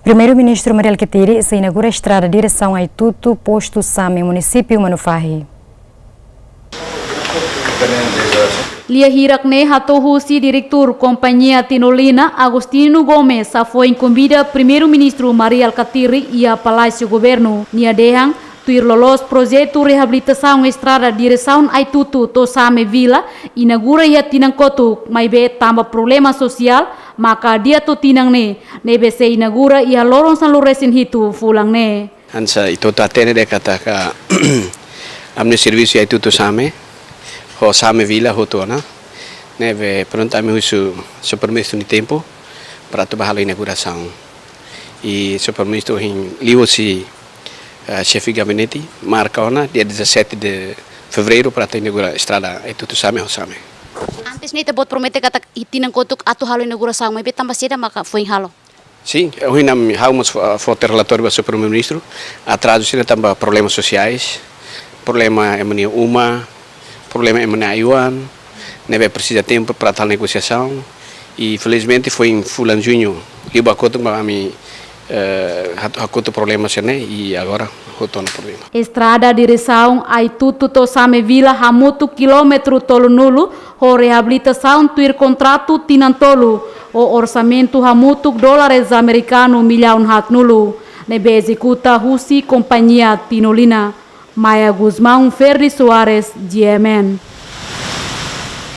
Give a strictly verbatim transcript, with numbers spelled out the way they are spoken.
Primeiru-Ministru Mari Alkatiri sei inaugura estrada diresaun Aitutu, postu Same, munisípiu Manufahi. Lia hirak-ne'e hato'o husi Diretór Kompañia Tinolina, Agostinho Gomes, hafoin konvida Primeiru-Ministru Mari Alkatiri iha Palásiu Governu. Nia dehan, tuir loloos projetu reabilitasaun estrada diresaun Aitutu to'o Same Vila, inaugura iha tinan kotuk, maibé tanba problema sosiál, maka adia to'o tinan ne'e, ne'ebé sei inaugura iha loron sanulu-resin-hitu fulan ne'e. Hanesan ita hotu hatene de'it katak ami-nia servisu iha Aitutu Same, ho Same Vila hotu ona. Ne'ebé prontu ami husu Señór Primeiru-Ministru nia tempu, para atu bá halo inaugurasaun. I Señór Primeiru-Ministru ohin liuhusi, eh, xefe gabinete, marka ona dia dezassete de fevereiro para atu inaugura estrada Aitutu Same ho Same. Antes ne'e ita-boot promete katak iha tinan kotuk atu halo inaugurasaun, maibé tanba saida maka foin halo? Sin, ohin ami, ha'u mós fó, fó tiha relatóriu ba Señór Primeiru-Ministru, atrazu sira tanba problemas sosiais, problema ema nia uma, problema ema nia ai-oan, ne'ebé presiza tempu para atu halo negosiasaun, i felizmente foin fulan juñu, liu ba kotuk mak ami, eh, hak-, hakotu problema sira-ne'e, i agora hotu ona problema. Estrada diresaun Aitutu to'o Same Vila hamutuk kilómetru tolunulu, ho reabilitasaun tuir kontratu tinan tolu, ho orsamentu hamutuk dólares amerikanu millaun haatnulu, ne'ebé ezekuta husi Kompañia Tinolina. Maia Gusmão, Ferdi Soares, G M N.